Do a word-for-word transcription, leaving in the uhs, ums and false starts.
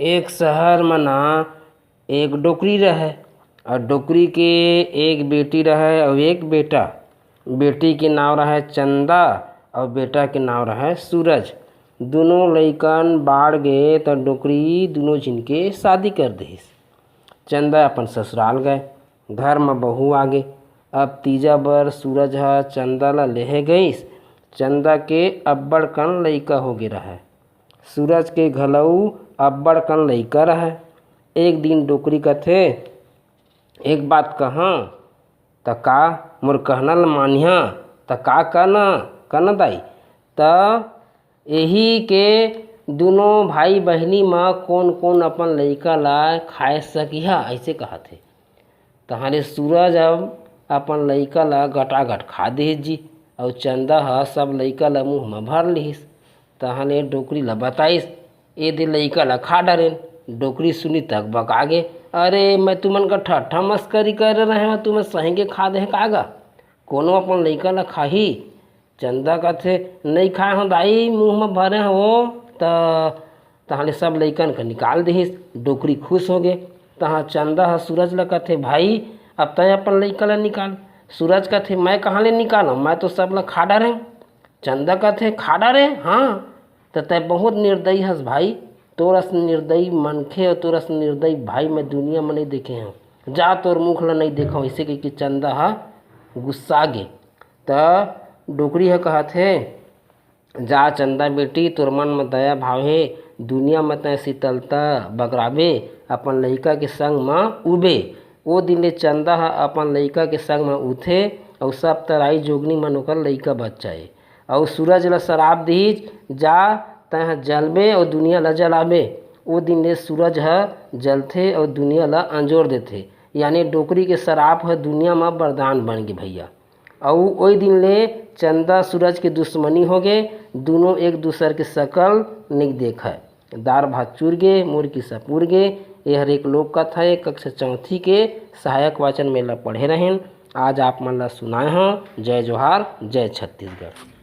एक शहर म ना एक डोकरी रहय, अउ डोकरी के एक बेटी रहय अउ एक बेटा। बेटी के नाव रहय चंदा, अउ बेटा के नाव रहय सूरज। दुनों लइकन बाढ़ गे, त डोकरी दुनों झिन के शादी कर देहिस। चंदा अपन ससुराल गय, घर म बहू आगे। अब तीजा बर सूरज ह चंदा ल लेहे गइस। चंदा के अब्बड़ कन लइका होगे रहय। सूरज के घलऊ अब्बड़ कन लइका रहय। एक दिन डोकरी कथे, "एक बात कहंव, त का मोर कहना ल मानिहा?" "त का कहना, कहना दाई?" "त एही के दुनों भाई बहिनी म कोन कोन अपन लइका ल खाए सकिहा?" अइसे कहत हे। तहाँ ले सूरज अब अपन लइका ल गटागट खा देहिस जी, अउ चंदा ह सब लइका ल मुंह म भर लिहिस। तहाँ ले डोकरी ल बताइस, "ए दे लइका ल खा डरेन।" डोकरी सुनी तक बका गे, "अरे, मैं तुमन का ठट्ठा मस्करी करे रहेंव, तुमन सही के खा देहे का गा? कोनो अपन लइका ल खाही?" चंदा कथे, "नइ खाए हंव दाई, मुंह म भरे हंव वो।" त तहाँ ले सब लइकन के निकाल दिहिस। डोकरी खुश होगे। तहाँ चंदा ह सूरज ल कथे, "भाई, अब तैं अपन लइका ल निकाल।" सूरज कथे, "मैं कहाँ ले निकालंव? मैं तो सब ल खा डारेंव।" चंदा कथे, "खा डारे? हाँ, त तैं बहुत निर्दयी हस भाई। तोर अस निर्दयी मनखे अउ तोर अस निर्दयी भाई मैं दुनिया म नइ देखे हंव। जा, तोर मुख ल नइ देखंव।" अइसे कहिके चंदा ह गुस्सा गे। त डोकरी ह कहत हे, "जा चंदा बेटी, तोर मन म दया भाव हे, दुनिया म तैं शीतलता बगराबे, अपन लइका के संग म उबे।" ओ दिन ले चंदा ह अपन लइका के संग म उथे, अउ सब तराई जोगनी मन ओकर लइका बच्चा ए। अउ सूरज ल सराप दिहिस, "जा, तैं ह जलबे अउ दुनिया ल जलाबे।" ओ दिन ले सूरज ह जलथे अउ दुनिया ल अंजोर देथे, यानी डोकरी के सराप ह दुनिया म वरदान बन गे भैया। अउ ओई दिन ले चंदा सूरज के दुश्मनी होगे, दुनों एक दूसर के शकल नइ देखय। दार भात चुर गे, मुरगी सपुर गे। ए हर एक लोक कथा ए, कक्षा चौथी के सहायक वाचन मेला पढ़े रहेन। आज आप मन ला सुनाए हंव। जय जोहार, जय छत्तीसगढ़।